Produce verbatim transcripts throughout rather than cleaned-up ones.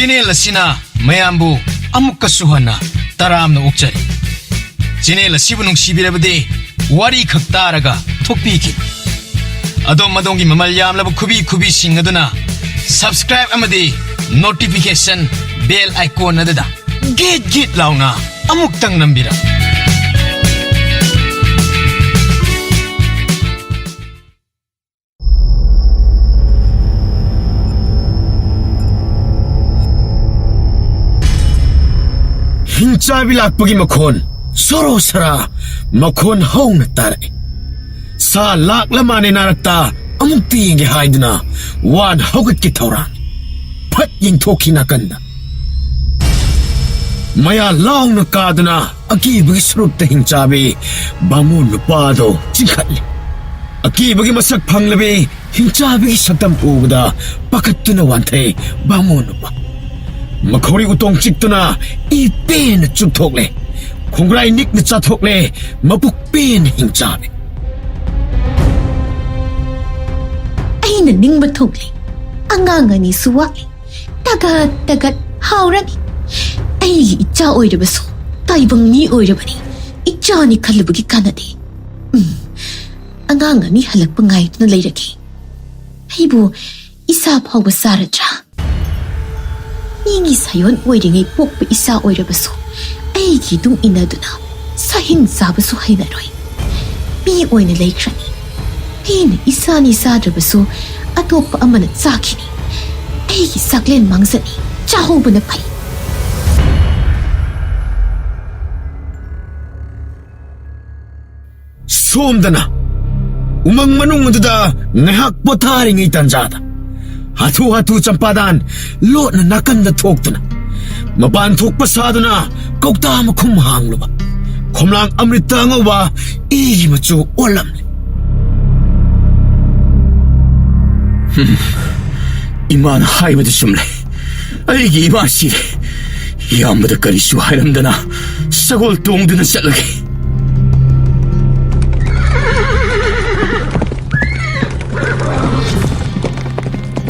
Channel ꯑꯁꯤꯅ ꯃꯌꯥꯝꯕꯨ ꯑꯃꯨꯛꯀꯁꯨ ꯍꯟꯅ ꯇꯔꯥꯝꯅ ꯑꯣꯛꯆꯔꯤ꯫ ꯆꯦꯅꯦꯜ ꯑꯁꯤꯕꯨ ꯅꯨꯡꯁꯤꯕꯤꯔꯕꯗꯤ ꯋꯥꯔꯤ ꯈꯛ ꯇꯥꯔꯒ ꯊꯣꯛꯄꯤꯈꯤꯕ꯫ ꯑꯗꯣꯝ ꯑꯗꯣꯝꯒꯤ ꯃꯃꯜ ꯌꯥꯝꯂꯕ ꯈꯨꯕꯤ ꯈꯨꯕꯤꯁꯤꯡ ꯑꯗꯨꯅ subscribe ꯑꯃꯗꯤ notification bell icon ꯑꯗꯨꯗ ꯒꯤꯠ ꯒꯤꯠ ꯂꯥꯎꯅ ꯑꯃꯨꯛꯇꯪ ꯅꯝꯕꯤꯔꯝꯃꯨ꯫ ꯍꯤꯡꯆꯥꯕꯤ ꯂꯥꯛꯄꯒꯤ ꯃꯈꯣꯟ ꯁꯣꯔꯣ ꯁꯔꯥ ꯃꯈꯣꯟ ꯍꯧꯅ ꯇꯥꯔꯛꯏ꯫ ꯁꯥ ꯂꯥꯛꯂ ꯃꯥꯅꯦ ꯅꯥꯔꯛꯇ ꯑꯃꯨꯛꯇ ꯌꯦꯡꯒꯦ ꯍꯥꯏꯗꯨꯅ ꯋꯥꯟ ꯍꯧꯒꯠꯀꯦ ꯊꯧꯔꯥꯡ꯫ ꯐꯠ ꯌꯦꯡꯊꯣꯛꯈꯤ ꯅꯥꯀꯟꯗ꯫ ꯃꯌꯥ ꯂꯥꯎꯅ ꯀꯥꯗꯨꯅ ꯑꯀꯤꯕꯒꯤ ꯁꯨꯔꯨꯞꯇ ꯍꯤꯡꯆꯥꯕꯤ ꯕꯥꯃꯣꯟ ꯅꯨꯄꯥꯗꯣ ꯆꯤꯡꯈꯠꯂꯤ꯫ ꯑꯀꯤꯕꯒꯤ ꯃꯁꯛ ꯐꯪꯂꯕꯤ ꯍꯤꯡꯆꯥꯕꯤꯒꯤ ꯁꯛꯇꯝ ꯎꯕꯗ ꯄꯥꯈꯠꯇꯨꯅ ꯋꯥꯟꯊꯩ ꯕꯥꯃꯣꯟ ꯅꯨꯄꯥ꯫ ꯃꯈꯧꯔꯤ ꯎꯇꯣꯡ ꯆꯤꯛꯇꯨꯅ ꯏ ꯄꯦꯟꯅ ꯆꯨꯞꯊꯣꯛꯂꯦ꯫ ꯈꯣꯡꯒ꯭ꯔꯥꯏ ꯅꯤꯛꯅ ꯆꯥꯊꯣꯛꯂꯦ ꯃꯕꯨꯛ ꯄꯦꯟꯅ ꯍꯤꯡꯆꯥꯕꯤ꯫ ꯑꯩꯅ ꯅꯤꯡꯕ ꯊꯨꯡꯂꯦ꯫ ꯑꯉꯥꯡ ꯑꯅꯤꯁꯨ ꯋꯥꯠꯂꯤ꯫ ꯇꯒꯠ ꯇꯒꯠ ꯍꯥꯎꯔꯅꯤ꯫ ꯑꯩꯒꯤ ꯏꯆꯥ ꯑꯣꯏꯔꯕꯁꯨ ꯇꯥꯏꯕꯪ ꯃꯤ ꯑꯣꯏꯔꯕꯅꯤ꯫ ꯏꯆꯥꯅꯤ ꯈꯜꯂꯨꯕꯒꯤ ꯀꯥꯟꯅꯗꯦ꯫ ꯎꯝ, ꯑꯉꯥꯡ ꯑꯅꯤ ꯍꯜꯂꯛꯄ ꯉꯥꯏꯗꯨꯅ ꯂꯩꯔꯒꯦ꯫ ꯑꯩꯕꯨ ꯏꯁꯥ ꯐꯥꯎꯕ ꯆꯥꯔꯗ꯭ꯔꯥ? ꯃꯤꯒꯤ ꯁꯥꯌꯣꯟ ꯑꯣꯏꯔꯤꯉꯩ ꯄꯣꯛꯄ ꯏꯆꯥ ꯑꯣꯏꯔꯕꯁꯨ ꯑꯩꯒꯤ ꯏꯇꯨꯡ ꯏꯟꯅꯗꯨꯅ ꯁꯥꯍꯤꯡ ꯆꯥꯕꯁꯨ ꯍꯩꯅꯔꯣꯏ꯫ ꯃꯤ ꯑꯣꯏꯅ ꯂꯩꯈ꯭ꯔꯅꯤ꯫ ꯑꯩꯅ ꯏꯆꯥꯅꯤ ꯆꯥꯗ꯭ꯔꯕꯁꯨ ꯑꯇꯣꯞꯄ ꯑꯃꯅ ꯆꯥꯈꯤꯅꯤ꯫ ꯑꯩꯒꯤ ꯆꯥꯛꯂꯦꯟ ꯃꯥꯡꯖꯅꯤ꯫ ꯆꯥꯍꯧꯕꯅ ꯐꯩ꯫ ꯁꯣꯝꯗꯅ ꯎꯃꯪ ꯃꯅꯨꯡ ꯑꯗꯨꯗ ꯉꯥꯏꯍꯥꯛ ꯄꯣꯊꯥꯔꯤꯉꯩ ꯇꯥꯟꯖꯥꯗ ꯍꯥꯊꯨ ꯍꯥꯊꯨ ꯆꯝꯄꯥꯗꯥꯟ ꯂꯣꯠꯅ ꯅꯥꯀꯟꯗ ꯊꯣꯛꯇꯨꯅ ꯃꯄꯥꯟ ꯊꯣꯛꯄ ꯁꯥꯗꯨꯅ ꯀꯧꯇꯥ ꯃꯈꯨꯝ ꯍꯥꯡꯂꯨꯕ ꯈꯣꯝꯂꯥꯡ ꯑꯃ꯭ꯔꯤꯇ ꯑꯉꯧꯕ ꯏꯒꯤ ꯃꯆꯨ ꯑꯣꯜꯂꯝꯂꯦ꯫ ꯍꯝ, ꯏꯃꯥꯅ ꯍꯥꯏꯕꯗꯨ ꯆꯨꯝꯂꯦ꯫ ꯑꯩꯒꯤ ꯏꯃꯥ ꯁꯤꯔꯦ꯫ ꯏꯌꯥꯝꯕꯗ ꯀꯔꯤꯁꯨ ꯍꯥꯏꯔꯝꯗꯅ ꯁꯒꯣꯜ ꯇꯣꯡꯗꯨꯅ ꯆꯠꯂꯒꯦ꯫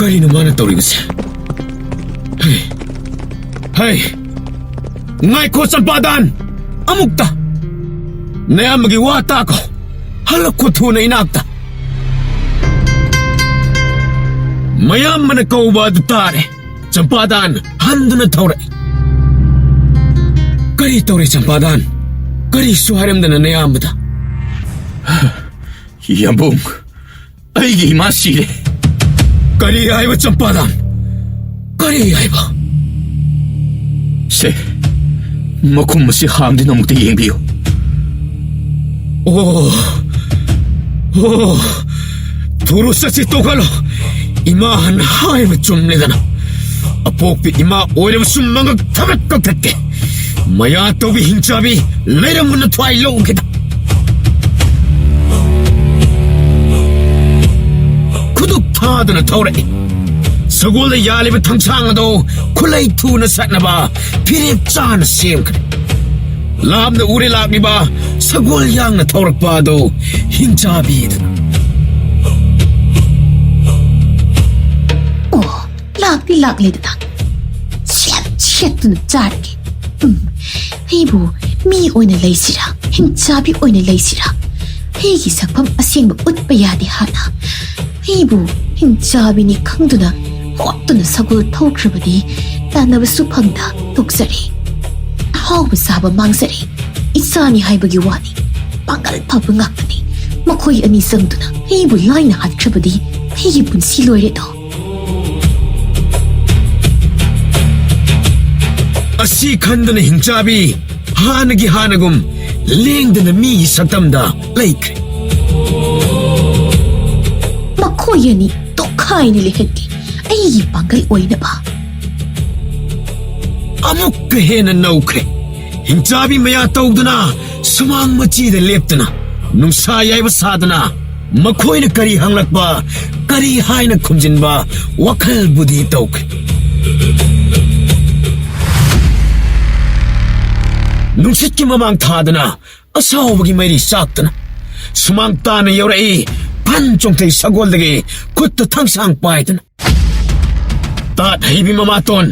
ꯀꯔꯤꯅꯣ ꯃꯥꯅ ꯇꯧꯔꯤꯕꯁꯦ? ꯍꯦ, ꯍꯩ! ꯉꯥꯏꯈꯣ, ꯆꯝꯄꯥꯗꯥꯟ! ꯑꯃꯨꯛꯇ! ꯅꯌꯥꯝꯕꯒꯤ ꯋꯥ ꯇꯥꯈꯣ! ꯍꯜꯂꯛꯈꯣ ꯊꯨꯅ ꯏꯅꯥꯛꯇ! ꯃꯌꯥꯝꯕꯅ ꯀꯧꯕ ꯑꯗꯨ ꯇꯥꯔꯦ꯫ ꯆꯝꯄꯥꯗꯥꯟ ꯍꯟꯗꯨꯅ ꯊꯧꯔꯛꯏ꯫ ꯀꯔꯤ ꯇꯧꯔꯦ, ꯆꯝꯄꯥꯗꯥꯟ? ꯀꯔꯤꯁꯨ ꯍꯥꯏꯔꯝꯗꯅ ꯅꯌꯥꯝꯕꯗ? ꯌꯥꯝꯕꯨꯡ, ꯑꯩꯒꯤ ꯏꯃꯥ ꯁꯤꯔꯦ꯫ ꯀꯔꯤ ꯍꯥꯏꯕ, ꯆꯝꯄꯥꯗꯥꯟ? ꯀꯔꯤ ꯍꯥꯏꯕ? ꯁꯦ, ꯃꯈꯨꯝ ꯑꯁꯤ ꯍꯥꯡꯗꯨꯅ ꯑꯃꯨꯛꯇ ꯌꯦꯡꯕꯤꯌꯨ꯫ ꯑꯣ, ꯑꯣ, ꯊꯨꯔꯨ ꯆꯠꯁꯤ ꯇꯣꯛꯍꯜꯂꯣ꯫ ꯏꯃꯥ ꯍꯟꯅ ꯍꯥꯏꯕ ꯆꯨꯝꯂꯦꯗꯅ꯫ ꯑꯄꯣꯛꯄꯤ ꯏꯃꯥ ꯑꯣꯏꯔꯕꯁꯨ ꯃꯉꯛ ꯊꯕꯛ ꯀꯛꯊꯠꯀꯦ꯫ ꯃꯌꯥ ꯇꯧꯕꯤ ꯍꯤꯡꯆꯥꯕꯤ ꯂꯩꯔꯝꯃꯨꯅ ꯊ꯭ꯋꯥꯏ ꯂꯧꯈꯤꯗ꯫ ꯈꯨꯗꯨꯞ ꯊꯥꯗꯨꯅ ꯊꯧꯔꯛꯏ꯫ ꯁꯒꯣꯜꯗ ꯌꯥꯜꯂꯤꯕ ꯊꯥꯡꯁꯥꯡ ꯑꯗꯨ ꯈꯨꯠꯂꯩ ꯊꯨꯅ ꯁꯠꯅꯕ ꯐꯤꯔꯦꯞ ꯆꯥꯅ ꯁꯦꯝꯈ꯭ꯔꯦ꯫ ꯂꯥꯞꯅ ꯎꯔꯦ ꯂꯥꯛꯂꯤꯕ ꯁꯒꯣꯜ ꯌꯥꯡꯅ ꯊꯧꯔꯛꯄ ꯑꯗꯨ ꯍꯤꯡꯆꯥꯕꯤꯗꯨꯅ꯫ ꯑꯣ, ꯂꯥꯛꯇꯤ ꯂꯥꯛꯂꯦꯗꯅ꯫ ꯁꯦꯠ ꯁꯦꯠꯇꯨꯅ ꯆꯥꯔꯒꯦ꯫ ꯎꯝ, ꯑꯩꯕꯨ ꯃꯤ ꯑꯣꯏꯅ ꯂꯩꯁꯤꯔꯥ, ꯍꯤꯡꯆꯥꯕꯤ ꯑꯣꯏꯅ ꯂꯩꯁꯤꯔꯥ? ꯑꯩꯒꯤ ꯁꯛꯐꯝ ꯑꯁꯦꯡꯕ ꯎꯠꯄ ꯌꯥꯗꯦ ꯍꯥꯟꯅ꯫ ꯑꯩꯕꯨ ꯍꯤꯡꯆꯥꯕꯤꯅꯤ ꯈꯪꯗꯨꯅ ꯍꯣꯠꯇꯨꯅ ꯁꯒꯣꯜ ꯊꯧꯈ꯭ꯔꯕꯗꯤ ꯇꯥꯟꯅꯕꯁꯨ ꯐꯪꯗ ꯇꯣꯛꯆꯔꯦ꯫ ꯑꯍꯥꯎꯕ ꯆꯥꯕ ꯃꯥꯡꯖꯔꯦ꯫ ꯏꯆꯥꯅꯤ ꯍꯥꯏꯕꯒꯤ ꯋꯥꯅꯤ꯫ ꯄꯥꯡꯒꯜ ꯐꯕ ꯉꯥꯛꯇꯅꯤ꯫ ꯃꯈꯣꯏ ꯑꯅꯤ ꯆꯪꯗꯨꯅ ꯑꯩꯕꯨ ꯂꯥꯏꯅ ꯍꯥꯠꯈ꯭ꯔꯕꯗꯤ ꯑꯩꯒꯤ ꯄꯨꯟꯁꯤ ꯂꯣꯏꯔꯦꯗꯣ꯫ ꯑꯁꯤ ꯈꯟꯗꯨꯅ ꯍꯤꯡꯆꯥꯕꯤ ꯍꯥꯟꯅꯒꯤ ꯍꯥꯟꯅꯒꯨꯝ ꯂꯦꯡꯗꯅ ꯃꯤꯒꯤ ꯁꯛꯇꯝꯗ ꯂꯩꯈ꯭ꯔꯦ꯫ ꯃꯈꯣꯏ ꯑꯅꯤ ꯇꯣꯈꯥꯏꯅ ꯂꯩꯍꯟꯒꯦ, ꯑꯩꯒꯤ ꯄꯥꯡꯒꯜ ꯑꯣꯏꯅꯕ꯫ ꯑꯃꯨꯛꯀ ꯍꯦꯟꯅ ꯅꯧꯈ꯭ꯔꯦ꯫ ꯍꯤꯡꯆꯥꯕꯤ ꯃꯌꯥ ꯇꯧꯗꯨꯅ ꯁꯨꯃꯥꯡ ꯃꯆꯤꯗ ꯂꯦꯞꯇꯨꯅ ꯅꯨꯡꯁꯥ ꯌꯥꯏꯕ ꯁꯥꯗꯨꯅ ꯃꯈꯣꯏꯅ ꯀꯔꯤ ꯍꯪꯂꯛꯄ, ꯀꯔꯤ ꯍꯥꯏꯅ ꯈꯨꯝꯖꯤꯟꯕ, ꯋꯥꯈꯜ ꯕꯨꯙꯤ ꯇꯧꯈ꯭ꯔꯦ꯫ ꯅꯨꯡꯁꯤꯠꯀꯤ ꯃꯃꯥꯡ ꯊꯥꯗꯨꯅ ꯑꯁꯥꯎꯕꯒꯤ ꯃꯩꯔꯤ ꯆꯥꯛꯇꯨꯅ ꯁꯨꯃꯥꯡ ꯇꯥꯅ ꯌꯧꯔꯛꯏ꯫ ꯐꯟ ꯆꯣꯡꯊꯩ ꯁꯒꯣꯜꯗꯒꯤ ꯈꯨꯠꯇ ꯊꯥꯡꯁꯥꯡ ꯄꯥꯏꯗꯨꯅ꯫ ꯇꯥꯠ ꯍꯩꯕꯤ ꯃꯃꯥꯇꯣꯟ,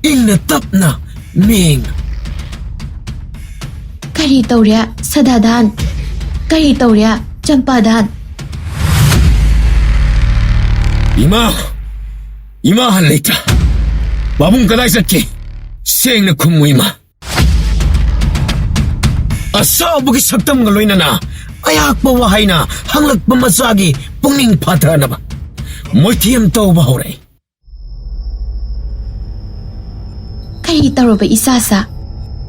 ꯏꯪꯅ ꯇꯞꯅ ꯃꯤꯡ꯫ ꯀꯔꯤ ꯇꯧꯔꯦ ꯁꯗꯥꯗꯥꯟ? ꯀꯔꯤ ꯇꯧꯔꯦ ꯆꯝꯄꯥꯗꯥꯟ? ꯏꯃꯥ! ꯏꯃꯥ ꯍꯜ ꯂꯩꯇ꯭ꯔꯥ? ꯄꯥꯕꯨꯡ ꯀꯗꯥꯏ ꯆꯠꯈꯤ? ꯁꯦꯡꯅ ꯈꯨꯝꯃꯨ ꯏꯃꯥ꯫ ꯑꯁꯥꯎꯕꯒꯤ ꯁꯛꯇꯝꯒ ꯂꯣꯏꯅꯅ ꯑꯌꯥꯛꯄ ꯋꯥꯍꯩꯅ ꯍꯪꯂꯛꯄ ꯃꯆꯥꯒꯤ ꯄꯨꯛꯅꯤꯡ ꯐꯥꯊꯅꯕ ꯃꯣꯏꯊꯦꯝ ꯇꯧꯕ ꯍꯧꯔꯛꯏ꯫ ꯀꯔꯤ ꯇꯧꯔꯕ ꯏꯆꯥꯁꯥ?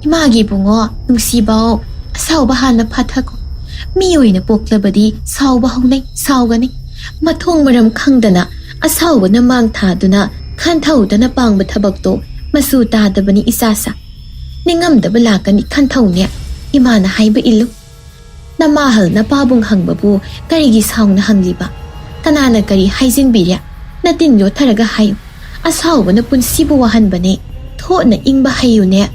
ꯏꯃꯥꯒꯤ ꯏꯕꯨꯡꯉꯣ ꯅꯨꯡꯁꯤꯕꯧ, ꯑꯁꯥꯎꯕ ꯍꯥꯟꯅ ꯐꯥꯊꯈꯣ꯫ ꯃꯤ ꯑꯣꯏꯅ ꯄꯣꯛꯂꯕꯗꯤ ꯁꯥꯎꯕ ꯍꯧꯅꯩ, ꯁꯥꯎꯒꯅꯤ꯫ ꯃꯊꯣꯡ ꯃꯔꯝ ꯈꯪꯗꯅ ꯑꯁꯥꯎꯕꯅ ꯃꯥꯡ ꯊꯥꯗꯨꯅ ꯈꯟꯊꯧꯗꯅ ꯄꯥꯡꯕ ꯊꯕꯛꯇꯣ ꯃꯆꯨ ꯇꯥꯗꯕꯅꯤ ꯏꯆꯥꯁꯥ꯫ ꯅꯤꯡꯉꯝꯗꯕ ꯂꯥꯛꯀꯅꯤ ꯈꯟꯊꯧꯅꯦ꯫ ꯏꯃꯥꯅ ꯍꯥꯏꯕ ꯏꯜꯂꯨ꯫ ꯅꯃꯥꯍꯜ ꯅꯄꯥꯕꯨꯡ ꯍꯪꯕꯕꯨ ꯀꯔꯤꯒꯤ ꯁꯥꯎꯅ ꯍꯪꯂꯤꯕ? ꯀꯅꯥꯅ ꯀꯔꯤ ꯍꯥꯏꯖꯤꯟꯕꯤꯔꯦ? ꯅꯇꯤꯟ ꯌꯣꯠꯊꯔꯒ ꯍꯥꯏꯌꯨ꯫ ꯑꯁꯥꯎꯕꯅ ꯄꯨꯟꯁꯤꯕꯨ ꯋꯥꯍꯟꯕꯅꯦ꯫ ꯊꯣꯠꯅ ꯏꯪꯕ ꯍꯩꯌꯨꯅꯦ꯫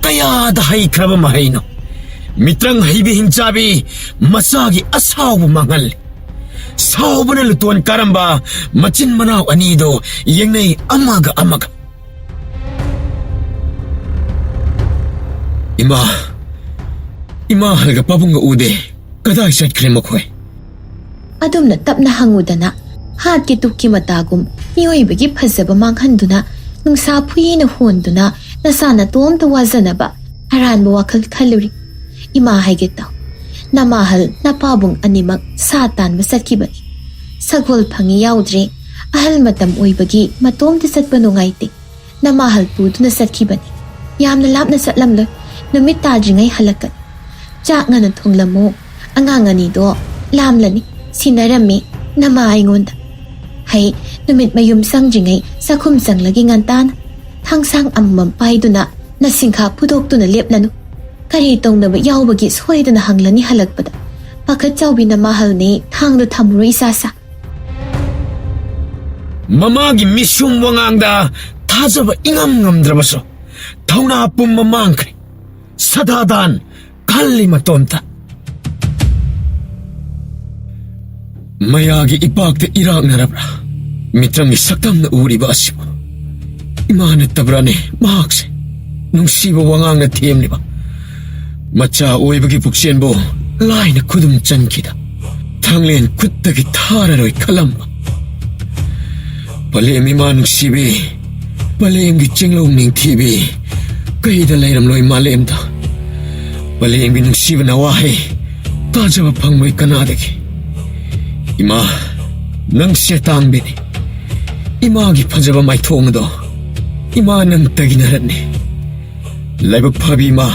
ꯀꯌꯥꯗ ꯍꯩꯈ꯭ꯔꯕ ꯃꯍꯩꯅꯣ! ꯃꯤꯇ꯭ꯔꯪ ꯍꯩꯕꯤ ꯍꯤꯡꯆꯥꯕꯤ ꯃꯆꯥꯒꯤ ꯑꯁꯥꯎꯕ ꯃꯥꯡꯍꯜꯂꯤ꯫ ꯁꯥꯎꯕꯅ ꯂꯨꯇꯣꯟ ꯀꯥꯔꯝꯕ ꯃꯆꯤꯟ ꯃꯅꯥꯎ ꯑꯅꯤꯗꯣ ꯌꯦꯡꯅꯩ ꯑꯃꯒ ꯑꯃꯒ꯫ ꯏꯃꯥ, ꯏꯃꯥ ꯍꯜꯒ ꯄꯥꯕꯨꯡꯒ ꯎꯗꯦ꯫ ꯀꯗꯥꯏ ꯆꯠꯈ꯭ꯔꯦ ꯃꯈꯣꯏ? ꯑꯗꯨꯝꯅ ꯇꯞꯅ ꯍꯪꯉꯨꯗꯅ, ꯍꯥꯠꯀꯤ ꯇꯨꯞꯀꯤ ꯃꯇꯥꯒꯨꯝ ꯃꯤꯑꯣꯏꯕꯒꯤ ꯐꯖꯕ ꯃꯥꯡꯍꯟꯗꯨꯅ, ꯅꯨꯡꯁꯥ ꯐꯨꯌꯦꯅ ꯍꯣꯟꯗꯨꯅ, ꯅꯁꯥ ꯅꯇꯣꯝꯇ ꯋꯥꯖꯅꯕ ꯑꯔꯥꯟꯕ ꯋꯥꯈꯜ ꯈꯜꯂꯨꯔꯤ꯫ ꯏꯃꯥ ꯍꯥꯏꯒꯦ ꯇꯥꯎ, ꯅꯃꯥꯍꯜ ꯅꯄꯥꯕꯨꯡ ꯑꯅꯤꯃꯛ ꯁꯥ ꯇꯥꯟꯕ ꯆꯠꯈꯤꯕꯅꯤ꯫ ꯁꯒꯣꯜ ꯐꯪꯉꯤ ꯌꯥꯎꯗ꯭ꯔꯦ, ꯑꯍꯜ ꯃꯇꯝ ꯑꯣꯏꯕꯒꯤ ꯃꯇꯣꯝꯇ ꯆꯠꯄ ꯅꯨꯡꯉꯥꯏꯇꯦ꯫ ꯅꯃꯥꯍꯜ ꯄꯨꯗꯨꯅ ꯆꯠꯈꯤꯕꯅꯤ꯫ ꯌꯥꯝꯅ ꯂꯥꯞꯅ ꯆꯠꯂꯝꯂꯣꯏ꯫ ꯅꯨꯃꯤꯠ ꯇꯥꯗ꯭ꯔꯤꯉꯩ ꯍꯜꯂꯛꯀꯅꯤ꯫ ꯆꯥꯛ ꯉꯟꯅ ꯊꯣꯡꯂꯝꯃꯨ꯫ ꯑꯉꯥꯡ ꯑꯅꯤꯗꯣ ꯂꯥꯝꯂꯅꯤ꯫ ꯁꯤꯟꯅꯔꯝꯃꯤ ꯅꯃꯥ ꯑꯩꯉꯣꯟꯗ꯫ ꯍꯩ, ꯅꯨꯃꯤꯠ ꯃꯌꯨꯝ ꯆꯪꯗ꯭ꯔꯤꯉꯩ ꯆꯥꯛꯈꯨꯝ ꯆꯪꯂꯒꯦ ꯉꯟꯇꯥꯅ꯫ ꯊꯥꯡꯁꯥꯡ ꯑꯃꯃꯝ ꯄꯥꯏꯗꯨꯅ ꯅꯁꯤꯡꯈꯥ ꯐꯨꯗꯣꯛꯇꯨꯅ ꯂꯦꯞꯂꯅꯨ꯫ ꯀꯔꯤ ꯇꯧꯅꯕ ꯌꯥꯎꯕꯒꯤ ꯁꯣꯏꯗꯅ ꯍꯪꯂꯅꯤ ꯍꯜꯂꯛꯄꯗ꯫ ꯄꯥꯈꯠ ꯆꯥꯎꯕꯤ ꯅꯃꯥꯍꯜꯅꯤ ꯊꯥꯡꯗ ꯊꯝꯃꯨꯔꯣ ꯏꯆꯥꯁꯥ꯫ ꯃꯃꯥꯒꯤ ꯃꯤꯁꯨꯝ ꯋꯥꯉꯥꯡꯗ ꯊꯥꯖꯕ ꯏꯉꯝ ꯉꯝꯗ꯭ꯔꯕꯁꯨ ꯊꯧꯅꯥ ꯄꯨꯝꯕ ꯃꯥꯡꯈ꯭ꯔꯦ꯫ ꯁꯗꯥꯗꯥꯟ ꯈꯜꯂꯤ ꯃꯇꯣꯝꯇ꯫ ꯃꯌꯥꯒꯤ ꯏꯄꯥꯛꯇ ꯏꯔꯥꯛꯅꯔꯕ꯭ꯔꯥ? ꯃꯤꯇ꯭ꯔꯪꯒꯤ ꯁꯛꯇꯝꯅ ꯎꯔꯤꯕ ꯑꯁꯤꯕꯨ ꯏꯃꯥ ꯅꯠꯇꯕ꯭ꯔꯥꯅꯦ? ꯃꯍꯥꯛꯁꯦ ꯅꯨꯡꯁꯤꯕ ꯋꯥꯉꯥꯡꯅ ꯊꯦꯝꯂꯤꯕ, ꯃꯆꯥ ꯑꯣꯏꯕꯒꯤ ꯄꯨꯛꯆꯦꯟꯕꯨ ꯂꯥꯏꯅ ꯈꯨꯗꯨꯝ ꯆꯟꯈꯤꯗ ꯊꯥꯡꯂꯦꯟ ꯈꯨꯠꯇꯒꯤ ꯊꯥꯔꯔꯣꯏ ꯈꯜꯂꯝꯕ꯫ ꯄꯂꯦꯝ ꯏꯃꯥ ꯅꯨꯡꯁꯤꯕꯤ, ꯄꯂꯦꯝꯒꯤ ꯆꯤꯡꯂꯧ ꯅꯤꯡꯊꯤꯕꯤ, ꯀꯩꯗ ꯂꯩꯔꯝꯂꯣꯏ ꯃꯥꯂꯦꯝꯗ? ꯄꯂꯦꯝꯒꯤ ꯅꯨꯡꯁꯤꯕꯅ ꯋꯥꯍꯩ ꯇꯥꯖꯕ ꯐꯪꯂꯣꯏ ꯀꯅꯥꯗꯒꯤ? ꯏꯃꯥ, ꯅꯪꯁꯦ ꯇꯥꯡꯕꯤꯅꯤ꯫ ꯏꯃꯥꯒꯤ ꯐꯖꯕ ꯃꯥꯏꯊꯣꯡ ꯑꯗꯣ ꯏꯃꯥ ꯅꯪꯇꯒꯤ ꯅꯔꯠꯅꯤ꯫ ꯂꯥꯏꯕꯛ ꯐꯕꯤ ꯏꯃꯥ,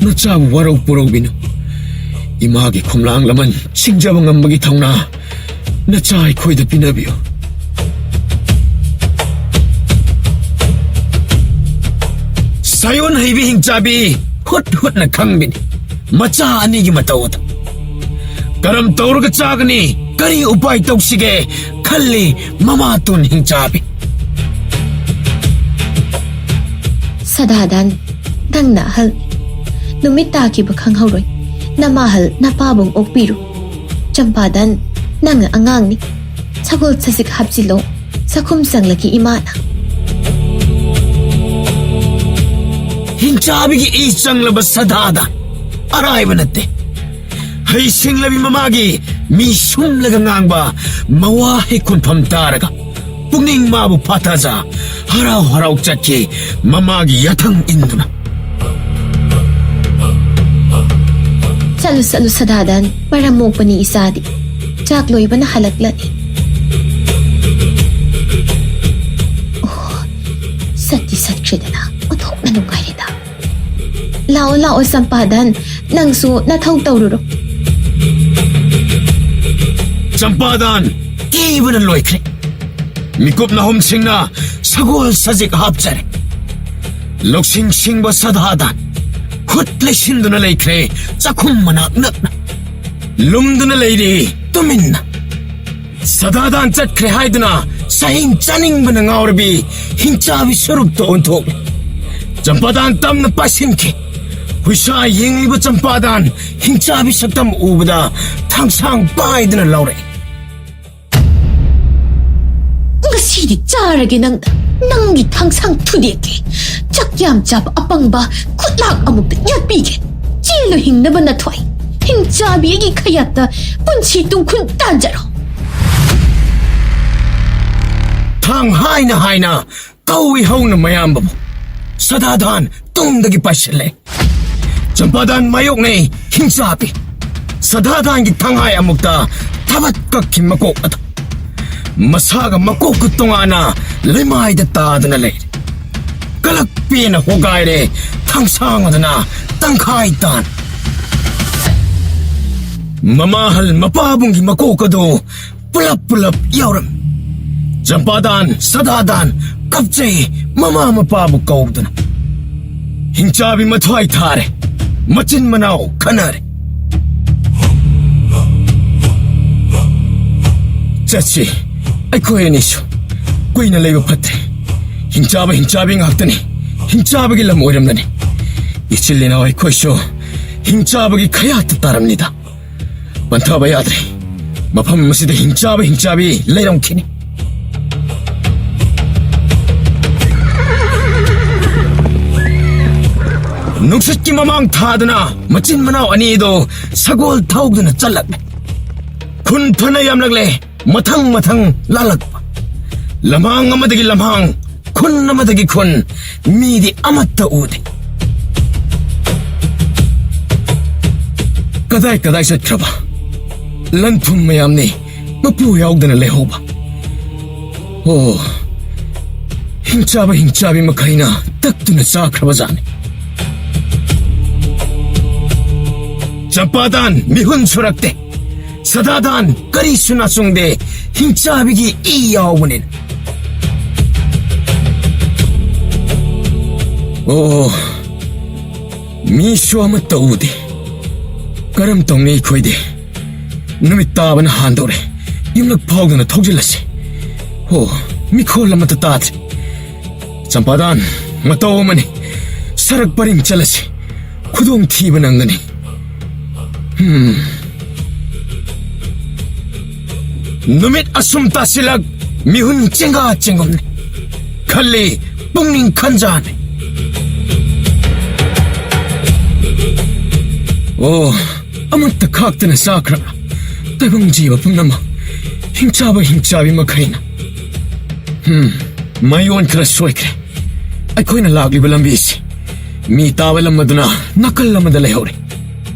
ꯅꯆꯥꯕꯨ ꯋꯥꯔꯧ ꯄꯨꯔꯧꯕꯤꯅꯨ꯫ ꯏꯃꯥꯒꯤ ꯈꯣꯝꯂꯥꯡ ꯂꯃꯟ ꯁꯤꯡꯖꯕ ꯉꯝꯕꯒꯤ ꯊꯧꯅꯥ ꯅꯆꯥ ꯑꯩꯈꯣꯏꯗ ꯄꯤꯅꯕꯤꯌꯨ꯫ ꯁꯥꯌꯣꯟ ꯍꯩꯕꯤ ꯍꯤꯡꯆꯥꯕꯤ ꯍꯨꯠ ꯍꯨꯠꯅ ꯈꯪꯕꯤꯅꯤ ꯃꯆꯥ ꯑꯅꯤꯒꯤ ꯃꯇꯧ ꯑꯗꯨ꯫ ꯀꯔꯝ ꯇꯧꯔꯒ ꯆꯥꯒꯅꯤ, ꯀꯔꯤ ꯎꯄꯥꯏ ꯇꯧꯁꯤꯒꯦ ꯈꯜꯂꯤ ꯃꯃꯥꯇꯣꯟ ꯍꯤꯡꯆꯥꯕꯤ꯫ ꯁꯗꯥꯗꯥꯟ, ꯅꯪꯅ ꯑꯍꯜ꯫ ꯅꯨꯃꯤꯠ ꯇꯥꯈꯤꯕ ꯈꯪꯍꯧꯔꯣꯏ꯫ ꯅꯃꯥꯍꯜ ꯅꯄꯥꯕꯨꯡ ꯑꯣꯛꯄꯤꯔꯨ꯫ ꯆꯝꯄꯥꯗꯥꯟ, ꯅꯪꯅ ꯑꯉꯥꯡꯅꯤ꯫ ꯁꯒꯣꯜ ꯁꯖꯤꯛ ꯍꯥꯞꯆꯤꯜꯂꯣ꯫ ꯆꯥꯛꯈꯨꯝ ꯆꯪꯂꯛꯀꯤ ꯏꯃꯥꯅ꯫ ꯍꯤꯡꯆꯥꯕꯤꯒꯤ ꯏ ꯆꯪꯂꯕ ꯁꯗꯥꯗꯥꯟ ꯑꯔꯥꯏꯕ ꯅꯠꯇꯦ꯫ ꯍꯩꯁꯤꯡꯂꯕꯤ ꯃꯃꯥꯒꯤ ꯃꯤ ꯁꯨꯝꯂꯒ ꯉꯥꯡꯕ ꯃꯋꯥ ꯍꯩ ꯈꯨꯟꯐꯝ ꯇꯥꯔꯒ ꯄꯨꯛꯅꯤꯡ ꯃꯥꯕꯨ ꯐꯥꯊꯖ ꯍꯔꯥꯎ ꯍꯔꯥꯎ ꯆꯠꯈꯤ ꯃꯃꯥꯒꯤ ꯌꯥꯊꯪ ꯏꯟꯗꯨꯅ꯫ ꯆꯠꯂꯨ, ꯆꯠꯂꯨ ꯁꯗꯥꯗꯥꯟ, ꯃꯔꯝ ꯃꯣꯛꯄꯅꯤ ꯏꯆꯥꯗꯤ꯫ ꯆꯥꯛ ꯂꯣꯏꯕꯅ ꯍꯜꯂꯛꯂꯅꯤ꯫ ꯑꯣ, ꯆꯠꯇꯤ ꯆꯠꯈ꯭ꯔꯦꯗꯅ, ꯑꯣꯟꯊꯣꯛꯅ ꯅꯨꯡꯉꯥꯏꯔꯦꯗ꯫ ꯂꯥꯛꯑꯣ, ꯂꯥꯛꯑꯣ ꯆꯝꯄꯥꯗꯥꯟ, ꯅꯪꯁꯨ ꯅꯊꯧ ꯇꯧꯔꯨꯔꯣ꯫ ꯆꯝꯄꯥꯗꯥꯟ ꯀꯤꯕꯅ ꯂꯣꯏꯈ꯭ꯔꯦ꯫ ꯃꯤꯀꯨꯞ ꯅꯍꯨꯝꯁꯤꯡꯅ ꯁꯒꯣꯜ ꯁꯖꯤꯛ ꯍꯥꯞꯆꯔꯦ꯫ ꯂꯧꯁꯤꯡ ꯁꯤꯡꯕ ꯁꯗꯥꯗꯥꯟ ꯈꯨꯠ ꯂꯩꯁꯤꯟꯗꯨꯅ ꯂꯩꯈ꯭ꯔꯦ ꯆꯥꯛꯈꯨꯝ ꯃꯅꯥꯛ ꯅꯛꯅ꯫ ꯂꯨꯝꯗꯨꯅ ꯂꯩꯔꯤ ꯇꯨꯃꯤꯟꯅ꯫ ꯁꯗꯥꯗꯥꯟ ꯆꯠꯈ꯭ꯔꯦ ꯍꯥꯏꯗꯨꯅ ꯁꯍꯤꯡ ꯆꯥꯅꯤꯡꯕꯅ ꯉꯥꯎꯔꯕꯤ ꯍꯤꯡꯆꯥꯕꯤ ꯁꯔꯨꯛꯇ ꯑꯣꯟꯊꯣꯛꯂꯦ꯫ ꯆꯝꯄꯥꯗꯥꯟ ꯇꯝꯅ ꯄꯥꯏꯁꯤꯟꯈꯤ꯫ ꯍꯨꯏꯁꯥ ꯌꯦꯡꯂꯤꯕ ꯆꯝꯄꯥꯗꯥꯟ ꯍꯤꯡꯆꯥꯕꯤ ꯁꯛꯇꯝ ꯎꯕꯗ ꯊꯥꯡꯁꯥꯡ ꯄꯥꯏꯗꯨꯅ ꯂꯥꯎꯔꯛꯏ꯫ ꯁꯤꯗꯤ ꯆꯥꯔꯒꯦ ꯅꯪ, ꯅꯪꯒꯤ ꯊꯥꯡꯁꯥꯡ ꯊꯨꯗꯦꯛꯀꯦ꯫ ꯆꯥꯛ ꯌꯥꯝ ꯆꯥꯕ ꯑꯄꯪꯕ, ꯈꯨꯠꯂꯥꯛ ꯑꯃꯨꯛꯇ ꯌꯥꯠꯄꯤꯒꯦ꯫ ꯆꯦꯜꯂꯨ ꯍꯤꯡꯅꯕ ꯅꯊꯣꯏ, ꯍꯤꯡꯆꯥꯕꯤ ꯑꯩꯒꯤ ꯈꯌꯥꯠꯇ ꯄꯨꯟꯁꯤ ꯇꯨꯡꯈꯨꯜ ꯇꯥꯟꯖꯔꯣ꯫ ꯊꯥꯡ ꯍꯥꯏꯅ ꯍꯥꯏꯅ ꯀꯧꯏ ꯍꯧꯅ ꯃꯌꯥꯝꯕꯕꯨ꯫ ꯁꯗꯥꯗꯥꯟ ꯇꯨꯡꯗꯒꯤ ꯄꯥꯏꯁꯤꯜꯂꯦ꯫ ꯆꯝꯄꯥꯗꯥꯟ ꯃꯥꯌꯣꯛꯅꯩ ꯍꯤꯡꯆꯥꯕꯤ꯫ ꯁꯗꯥꯗꯥꯟꯒꯤ ꯊꯥꯡꯍꯥꯏ ꯑꯃꯨꯛꯇ ꯊꯕꯠ ꯀꯛꯈꯤ ꯃꯀꯣꯛ ꯑꯗꯨ꯫ ꯃꯁꯥꯒ ꯃꯀꯣꯛꯀ ꯇꯣꯉꯥꯟꯅ ꯂꯩꯃꯥꯏꯗ ꯇꯥꯗꯨꯅ ꯂꯩꯔꯦ꯫ ꯀꯂꯛ ꯄꯦꯟꯅ ꯍꯣꯒꯥꯏꯔꯦ ꯊꯥꯡꯁꯥꯡ ꯑꯗꯨꯅ ꯇꯪꯈꯥꯏ ꯇꯥꯟ꯫ ꯃꯃꯥꯍꯜ ꯃꯄꯥꯕꯨꯡꯒꯤ ꯃꯀꯣꯛ ꯑꯗꯨ ꯄꯨꯂꯞ ꯄꯨꯂꯞ ꯌꯥꯎꯔꯝꯃꯤ꯫ ꯆꯝꯄꯥꯗꯥꯟ, ꯁꯗꯥꯗꯥꯟ ꯀꯞꯆꯩ ꯃꯃꯥ ꯃꯄꯥꯕꯨ ꯀꯧꯗꯨꯅ꯫ ꯍꯤꯡꯆꯥꯕꯤ ꯃꯊ꯭ꯋꯥꯏ ꯊꯥꯔꯦ, ꯃꯆꯤꯟ ꯃꯅꯥꯎ ꯈꯟꯅꯔꯦ꯫ ꯆꯠꯁꯤ, ꯑꯩꯈꯣꯏ ꯑꯅꯤꯁꯨ ꯀꯨꯏꯅ ꯂꯩꯕ ꯐꯠꯇ꯭ꯔꯦ꯫ ꯍꯤꯡꯆꯥꯕ ꯍꯤꯡꯆꯥꯕꯤ ꯉꯥꯛꯇꯅꯤ, ꯍꯤꯡꯆꯥꯕꯒꯤ ꯂꯝ ꯑꯣꯏꯔꯝꯂꯅꯤ꯫ ꯏꯆꯤꯜ ꯏꯅꯥꯎ ꯑꯩꯈꯣꯏꯁꯨ ꯍꯤꯡꯆꯥꯕꯒꯤ ꯈꯌꯥꯠꯇ ꯇꯥꯔꯝꯅꯤꯗ꯫ ꯄꯟꯊꯕ ꯌꯥꯗ꯭ꯔꯦ꯫ ꯃꯐꯝ ꯑꯁꯤꯗ ꯍꯤꯡꯆꯥꯕ ꯍꯤꯡꯆꯥꯕꯤ ꯂꯩꯔꯝꯈꯤꯅꯤ꯫ ꯅꯨꯡꯁꯤꯠꯀꯤ ꯃꯃꯥꯡ ꯊꯥꯗꯨꯅ ꯃꯆꯤꯟ ꯃꯅꯥꯎ ꯑꯅꯤꯗꯣ ꯁꯒꯣꯜ ꯊꯧꯗꯨꯅ ꯆꯠꯂꯛꯂꯦ꯫ ꯈꯨꯟ ꯐꯅ ꯌꯥꯝꯂꯛꯂꯦ, ꯃꯊꯪ ꯃꯊꯪ ꯂꯥꯜꯂꯛꯄ꯫ ꯂꯝꯍꯥꯡ ꯑꯃꯗꯒꯤ ꯂꯝꯍꯥꯡ, ꯈꯨꯟ ꯑꯃꯗꯒꯤ ꯈꯨꯟ, ꯃꯤꯗꯤ ꯑꯃꯠꯇ ꯎꯗꯦ꯫ ꯀꯗꯥꯏ ꯀꯗꯥꯏ ꯆꯠꯈ꯭ꯔꯕ? ꯂꯟ ꯊꯨꯝ ꯃꯌꯥꯝꯅꯤ ꯃꯄꯨ ꯌꯥꯎꯗꯅ ꯂꯩꯍꯧꯕ꯫ ꯑꯣ, ꯍꯤꯡꯆꯥꯕ ꯍꯤꯡꯆꯥꯕꯤ ꯃꯈꯩꯅ ꯇꯛꯇꯨꯅ ꯆꯥꯈ꯭ꯔꯕ ꯖꯥꯠꯅꯤ꯫ ꯆꯝꯄꯥꯗꯥꯟ ꯃꯤꯍꯨꯟ ꯁꯨꯔꯛꯇꯦ꯫ ꯁꯗꯥꯗꯥꯟ ꯀꯔꯤꯁꯨ ꯅꯥꯆꯨꯡꯗꯦ꯫ ꯍꯤꯡꯆꯥꯕꯤꯒꯤ ꯏ ꯌꯥꯎꯕꯅꯤꯅ꯫ ꯑꯣ, ꯃꯤꯁꯨ ꯑꯃꯠꯇ ꯎꯗꯦ꯫ ꯀꯔꯝ ꯇꯧꯅꯤ ꯑꯩꯈꯣꯏꯗꯤ? ꯅꯨꯃꯤꯠ ꯇꯥꯕꯅ ꯍꯥꯟꯗꯧꯔꯦ꯫ ꯌꯨꯝꯂꯛ ꯐꯥꯎꯗꯅ ꯊꯧꯖꯤꯜꯂꯁꯤ꯫ ꯑꯣ, ꯃꯤꯈꯣꯜ ꯑꯃꯠꯇ ꯇꯥꯗ꯭ꯔꯦ꯫ ꯆꯝꯄꯥꯗꯥꯟ, ꯃꯇꯧ ꯑꯃꯅꯤ꯫ ꯁꯔꯛ ꯄꯔꯤꯡ ꯆꯠꯂꯁꯤ꯫ ꯈꯨꯗꯣꯡ ꯊꯤꯕ ꯅꯪꯒꯅꯤ꯫ ꯍꯝ꯫ ꯅꯨꯃꯤꯠ ꯑꯁꯨꯝ ꯇꯥꯁꯤꯜꯂꯛ, ꯃꯤꯍꯨꯟ ꯆꯦꯡꯒꯥ ꯆꯦꯡꯒꯨꯝꯅꯤ꯫ ꯈꯜꯂꯤ ꯄꯨꯛꯅꯤꯡ ꯈꯟꯖꯥꯅꯤ꯫ ꯑꯣ, ꯑꯃꯠꯇ ꯈꯥꯛꯇꯅ ꯆꯥꯈ꯭ꯔꯕ ꯇꯥꯏꯕꯪ ꯖꯤꯕ ꯄꯨꯝꯅꯃꯛ, ꯍꯤꯡꯆꯥꯕ ꯍꯤꯡꯆꯥꯕꯤ ꯃꯈꯩꯅ꯫ ꯍꯝ, ꯃꯥꯏꯑꯣꯟ ꯈꯔ ꯁꯣꯏꯈ꯭ꯔꯦ꯫ ꯑꯩꯈꯣꯏꯅ ꯂꯥꯛꯂꯤꯕ ꯂꯝꯕꯤꯁꯤ ꯃꯤ ꯇꯥꯕ ꯂꯝ ꯑꯗꯨꯅ ꯅꯥꯀꯜ ꯑꯃꯗ ꯂꯩꯍꯧꯔꯦ꯫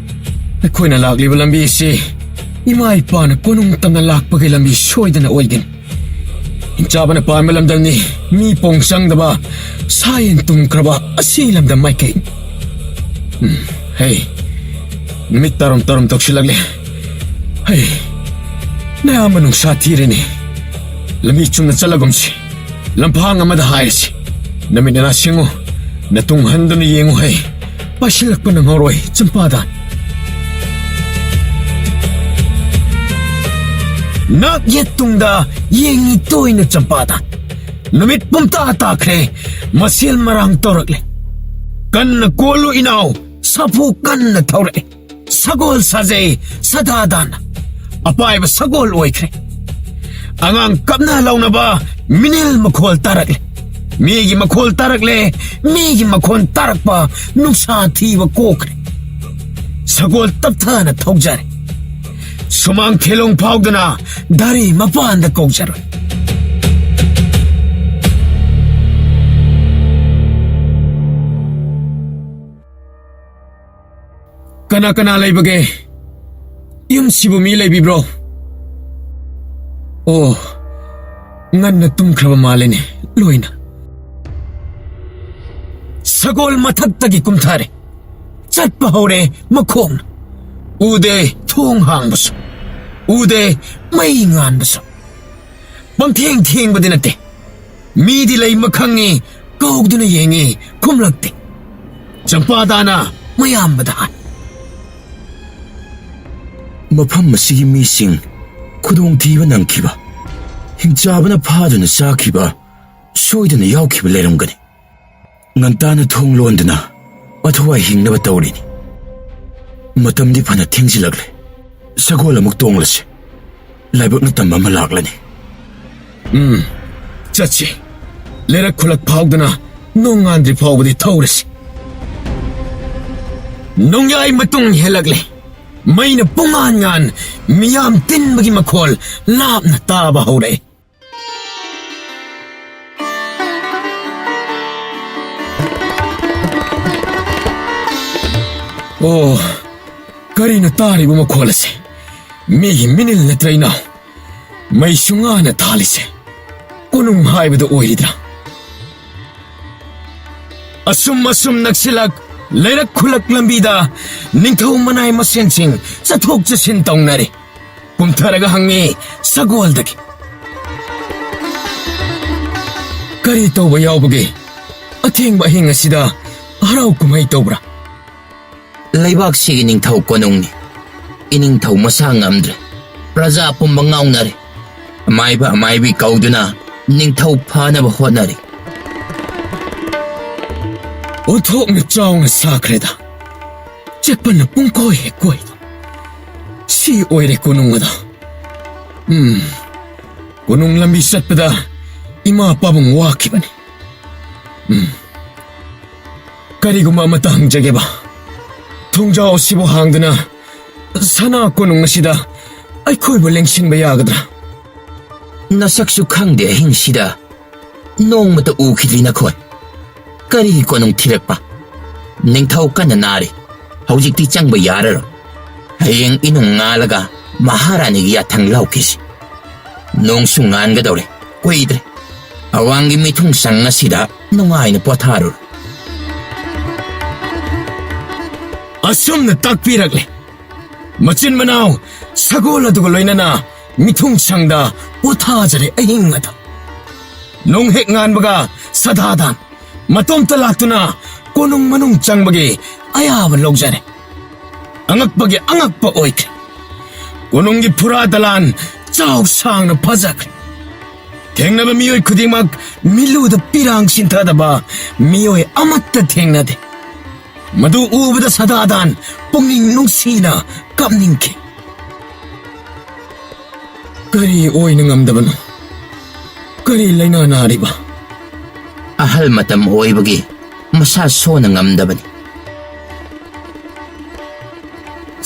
ꯑꯩꯈꯣꯏꯅ ꯂꯥꯛꯂꯤꯕ ꯂꯝꯕꯤꯁꯤ ꯏꯃꯥ ꯏꯄꯥꯅ ꯀꯣꯅꯨꯡ ꯇꯝꯅ ꯂꯥꯛꯄꯒꯤ ꯂꯝꯕꯤ ꯁꯣꯏꯗꯅ ꯑꯣꯏꯒꯅꯤ꯫ ꯍꯤꯡꯆꯥꯕꯅ ꯄꯥꯟꯕ ꯂꯝꯗꯝꯅꯤ꯫ ꯃꯤ ꯄꯣꯡ ꯆꯪꯗꯕ, ꯁꯥ ꯌꯦꯟ ꯇꯨꯝꯈ꯭ꯔꯕ ꯑꯁꯤ ꯂꯝꯗꯝ ꯃꯥꯏꯀꯩ꯫ ꯎꯝ, ꯍꯩ, ꯅꯨꯃꯤꯠ ꯇꯥꯔꯝ ꯇꯥꯔꯝ ꯇꯧꯁꯤꯜꯂꯛꯂꯦ꯫ ꯍꯩ, ꯅꯌꯥꯝꯕ ꯅꯨꯡꯁꯥ ꯊꯤꯔꯦꯅꯦ꯫ ꯂꯝꯕꯤ ꯆꯨꯝꯅ ꯆꯠꯂꯒꯨꯝꯁꯤ꯫ ꯂꯝꯐꯥꯡ ꯑꯃꯗ ꯍꯥꯏꯔꯁꯤ꯫ ꯅꯃꯤꯠ ꯅꯅꯥ ꯁꯤꯡꯉꯨ꯫ ꯅꯇꯨꯡ ꯍꯟꯗꯨꯅ ꯌꯦꯡꯉꯨ ꯍꯩ꯫ ꯄꯥꯏꯁꯤꯜꯂꯛꯄ ꯅꯪꯍꯧꯔꯣꯏ, ꯆꯝꯄꯥꯗꯥꯟ꯫ ꯅꯥꯛ ꯌꯦꯠ ꯇꯨꯡꯗ ꯌꯦꯡꯉꯤ ꯇꯣꯏꯅ, ꯆꯝꯄꯥꯗꯥꯟ꯫ ꯅꯨꯃꯤꯠ ꯄꯨꯝꯇꯥ ꯇꯥꯈ꯭ꯔꯦ, ꯃꯁꯦꯜ ꯃꯔꯥꯡ ꯇꯧꯔꯛꯂꯦ꯫ ꯀꯟꯅ ꯀꯣꯜꯂꯨ ꯏꯅꯥꯎ, ꯁꯥꯐꯨ ꯀꯟꯅ ꯊꯧꯔꯛꯂꯦ꯫ ꯁꯒꯣꯜ ꯁꯥꯖꯩ ꯁꯗꯥꯗꯥꯟ꯫ ꯑꯄꯥꯏꯕ ꯁꯒꯣꯜ ꯑꯣꯏꯈ꯭ꯔꯦ꯫ ꯑꯉꯥꯡ ꯀꯞꯅ ꯂꯥꯎꯅꯕ ꯃꯤꯅꯤꯜ ꯃꯈꯣꯜ ꯇꯥꯔꯛꯂꯦ꯫ ꯃꯤꯒꯤ ꯃꯈꯣꯜ ꯇꯥꯔꯛꯂꯦ꯫ ꯃꯤꯒꯤ ꯃꯈꯣꯜ ꯇꯥꯔꯛꯄ ꯅꯨꯡꯁꯥ ꯊꯤꯕ ꯀꯣꯛꯈ꯭ꯔꯦ꯫ ꯁꯒꯣꯜ ꯇꯞꯊꯅ ꯊꯧꯖꯔꯦ꯫ ꯁꯨꯃꯥꯡ ꯊꯦꯂꯣꯡ ꯐꯥꯎꯗꯅ ꯗꯥꯔꯤ ꯃꯄꯥꯟꯗ ꯀꯧꯖꯔꯣꯏ꯫ ꯀꯅꯥ ꯀꯅꯥ ꯂꯩꯕꯒꯦ? ꯌꯨꯝꯁꯤꯕꯨ ꯃꯤ ꯂꯩꯕꯤꯕ꯭ꯔꯣ? ꯑꯣ, ꯉꯟꯅ ꯇꯨꯝꯈ꯭ꯔꯕ ꯃꯥꯜꯂꯦꯅꯦ, ꯂꯣꯏꯅ꯫ ꯁꯒꯣꯜ ꯃꯊꯛꯇꯒꯤ ꯀꯨꯝꯊꯔꯦ꯫ ꯆꯠꯄ ꯍꯧꯔꯦ ꯃꯈꯣꯡꯅ꯫ ꯎꯗꯦ ꯊꯣꯡ ꯍꯥꯡꯕꯁꯨ, ꯎꯗꯦ ꯃꯩ ꯉꯥꯟꯕꯁꯨ꯫ ꯄꯪꯊꯦꯡ ꯊꯦꯡꯕꯗꯤ ꯅꯠꯇꯦ꯫ ꯃꯤꯗꯤ ꯂꯩ ꯃꯈꯪꯉꯤ, ꯀꯧꯗꯨꯅ ꯌꯦꯡꯉꯤ, ꯈꯨꯝꯂꯛꯇꯦ꯫ ꯆꯝꯄꯥꯗꯥꯅ ꯃꯌꯥꯝꯕꯗ ꯍꯥꯏ꯫ ꯃꯐꯝ ꯑꯁꯤꯒꯤ ꯃꯤꯁꯤꯡ ꯈꯨꯗꯣꯡꯊꯤꯕ ꯅꯪꯈꯤꯕ, ꯍꯤꯡꯆꯥꯕꯅ ꯐꯥꯗꯨꯅ ꯆꯥꯈꯤꯕ ꯁꯣꯏꯗꯅ ꯌꯥꯎꯈꯤꯕ ꯂꯩꯔꯝꯒꯅꯤ꯫ ꯉꯟꯇꯥꯅ ꯊꯣꯡ ꯂꯣꯟꯗꯨꯅ ꯑꯊꯋꯥꯏ ꯍꯤꯡꯅꯕ ꯇꯧꯔꯤꯅꯤ꯫ ꯃꯇꯝꯗꯤ ꯐꯅ ꯊꯦꯡꯖꯤꯜꯂꯛꯂꯦ꯫ ꯁꯒꯣꯜ ꯑꯃꯨꯛ ꯇꯣꯡꯂꯁꯤ꯫ ꯂꯥꯏꯕꯛꯅ ꯇꯝꯕ ꯑꯃ ꯂꯥꯛꯂꯅꯤ꯫ ꯎꯝ, ꯆꯠꯁꯤ꯫ ꯂꯩꯔꯛ ꯈꯨꯜꯂꯛ ꯐꯥꯎꯗꯅ ꯅꯣꯡꯉꯥꯟꯗ꯭ꯔꯤ ꯐꯥꯎꯕꯗꯤ ꯊꯧꯔꯁꯤ꯫ ꯅꯣꯡꯌꯥꯏ ꯃꯇꯨꯡ ꯍꯦꯜꯂꯛꯂꯦ꯫ ꯃꯩꯅ ꯄꯨꯡꯉꯥꯟ ꯉꯥꯟ, ꯃꯤꯌꯥꯝ ꯇꯤꯟꯕꯒꯤ ꯃꯈꯣꯜ ꯂꯥꯞꯅ ꯇꯥꯕ ꯍꯧꯔꯛꯏ꯫ ꯑꯣ, ꯀꯔꯤꯅꯣ ꯇꯥꯔꯤꯕ ꯃꯈꯣꯜ ꯑꯁꯦ? ꯃꯤꯒꯤ ꯃꯤꯅꯤꯜ ꯅꯠꯇ꯭ꯔ ꯏꯅꯥꯎ? ꯃꯩ ꯁꯨꯡꯉꯥꯟꯅ ꯊꯥꯜꯂꯤꯁꯦ ꯀꯣꯅꯨꯡ ꯍꯥꯏꯕꯗꯨ ꯑꯣꯏꯔꯤꯗ꯭ꯔꯥ? ꯑꯁꯨꯝ ꯑꯁꯨꯝ ꯅꯛꯁꯤꯜꯂꯛ, ꯂꯩꯔꯛ ꯈꯨꯜꯂꯛ ꯂꯝꯕꯤꯗ ꯅꯤꯡꯊꯧ ꯃꯅꯥꯏ ꯃꯁꯦꯟꯁꯤꯡ ꯆꯠꯊꯣꯛ ꯆꯠꯁꯤꯟ ꯇꯧꯅꯔꯤ꯫ ꯀꯨꯝꯊꯔꯒ ꯍꯪꯉꯤ ꯁꯒꯣꯜꯗꯒꯤ, "ꯀꯔꯤ ꯇꯧꯕ ꯌꯥꯎꯕꯒꯦ? ꯑꯊꯦꯡꯕ ꯑꯍꯤꯡ ꯑꯁꯤꯗ ꯍꯔꯥꯎ ꯀꯨꯝꯍꯩ ꯇꯧꯕ꯭ꯔꯥ?" "ꯂꯩꯕꯥꯛꯁꯤꯒꯤ ꯅꯤꯡꯊꯧ ꯀꯣꯅꯨꯡꯅꯤ꯫ ꯏꯅꯤꯡꯊꯧ ꯃꯁꯥ ꯉꯝꯗ꯭ꯔꯦ꯫ ꯄ꯭ꯔꯖꯥ ꯄꯨꯝꯕ ꯉꯥꯎꯅꯔꯦ꯫ ꯑꯃꯥꯏꯕ ꯑꯃꯥꯏꯕꯤ ꯀꯧꯗꯨꯅ ꯅꯤꯡꯊꯧ ꯐꯥꯅꯕ ꯍꯣꯠꯅꯔꯤ꯫" ꯑꯣꯟꯊꯣꯛꯅ ꯆꯥꯎꯅ ꯁꯥꯈ꯭ꯔꯦꯗ꯫ ꯆꯦꯛꯄꯟꯅ ꯄꯨꯡꯀꯣꯏ ꯍꯦꯛ ꯀꯣꯏꯗ꯫ ꯁꯤ ꯑꯣꯏꯔꯦ ꯀꯣꯅꯨꯡ ꯑꯗꯣ꯫ ꯎꯝ, ꯀꯣꯅꯨꯡ ꯂꯝꯕꯤ ꯆꯠꯄꯗ ꯏꯃꯥ ꯄꯥꯕꯨꯡ ꯋꯥꯈꯤꯕꯅꯤ꯫ ꯎꯝ, ꯀꯔꯤꯒꯨꯝꯕ ꯑꯃꯠꯇ ꯍꯪꯖꯒꯦꯕ꯫ ꯊꯣꯡꯖꯥꯎ ꯑꯁꯤꯕꯨ ꯍꯥꯡꯗꯨꯅ ꯁꯅꯥ ꯀꯣꯅꯨꯡ ꯑꯁꯤꯗ ꯑꯩꯈꯣꯏꯕꯨ ꯂꯦꯡꯁꯤꯟꯕ ꯌꯥꯒꯗ꯭ꯔꯥ? ꯅꯁꯛꯁꯨ ꯈꯪꯗꯦ ꯑꯍꯤꯡꯁꯤꯗ꯫ ꯅꯣꯡꯃꯇ ꯎꯈꯤꯗ꯭ꯔꯤ ꯅꯈꯣꯏ꯫ ꯀꯔꯤꯒꯤ ꯀꯣꯅꯨꯡ ꯊꯤꯔꯛꯄ? ꯅꯤꯡꯊꯧ ꯀꯟꯅ ꯅꯥꯔꯤ꯫ ꯍꯧꯖꯤꯛꯇꯤ ꯆꯪꯕ ꯌꯥꯔꯔꯣꯏ꯫ ꯍꯌꯦꯡ ꯏꯅꯨꯡ ꯉꯥꯜꯂꯒ ꯃꯍꯥꯔꯥꯅꯤꯒꯤ ꯌꯥꯊꯪ ꯂꯧꯈꯤꯁꯤ꯫ ꯅꯣꯡꯁꯨ ꯉꯥꯟꯒꯗꯧꯔꯦ꯫ ꯀꯨꯏꯗ꯭ꯔꯦ꯫ ꯑꯋꯥꯡꯒꯤ ꯃꯤꯊꯨꯡ ꯁꯪ ꯑꯁꯤꯗ ꯅꯨꯡꯉꯥꯏꯅ ꯄꯣꯊꯥꯔꯨꯔꯣ꯫ ꯑꯁꯨꯝꯅ ꯇꯥꯛꯄꯤꯔꯛꯂꯦ꯫ ꯃꯆꯤꯟ ꯃꯅꯥꯎ ꯁꯒꯣꯜ ꯑꯗꯨꯒ ꯂꯣꯏꯅꯅ ꯃꯤꯊꯨꯡ ꯁꯪꯗ ꯄꯣꯊꯥꯖꯔꯦ ꯑꯍꯤꯡ ꯑꯗꯨ꯫ ꯅꯣꯡ ꯍꯦꯛ ꯉꯥꯟꯕꯒ ꯁꯗꯥꯗꯥꯟ ꯃꯇꯣꯝꯇ ꯂꯥꯛꯇꯨꯅ ꯀꯣꯅꯨꯡ ꯃꯅꯨꯡ ꯆꯪꯕꯒꯤ ꯑꯌꯥꯕ ꯂꯧꯖꯔꯦ꯫ ꯑꯉꯛꯄꯒꯤ ꯑꯉꯛꯄ ꯑꯣꯏꯈ꯭ꯔꯦ꯫ ꯀꯣꯅꯨꯡꯒꯤ ꯐꯨꯔꯥ ꯗꯂꯥꯟ ꯆꯥꯎ ꯁꯥꯡꯅ ꯐꯖꯈ꯭ꯔꯦ꯫ ꯊꯦꯡꯅꯕ ꯃꯤꯑꯣꯏ ꯈꯨꯗꯤꯡꯃꯛ ꯃꯤꯠꯂꯨꯗ ꯄꯤꯔꯥꯡ ꯁꯤꯟꯊꯗꯕ ꯃꯤꯑꯣꯏ ꯑꯃꯠꯇ ꯊꯦꯡꯅꯗꯦ꯫ ꯃꯗꯨ ꯎꯕꯗ ꯁꯗꯥꯗꯥꯟ ꯄꯨꯛꯅꯤꯡ ꯅꯨꯡꯁꯤꯅ ꯀꯞꯅꯤꯡꯈꯤ꯫ ꯀꯔꯤ ꯑꯣꯏꯅ ꯉꯝꯗꯕꯅꯣ? ꯀꯔꯤ ꯂꯥꯏꯅꯥ ꯅꯥꯔꯤꯕ? ꯑꯍꯜ ꯃꯇꯝ ꯑꯣꯏꯕꯒꯤ ꯃꯁꯥ ꯁꯣꯟꯅ ꯉꯝꯗꯕꯅꯤ꯫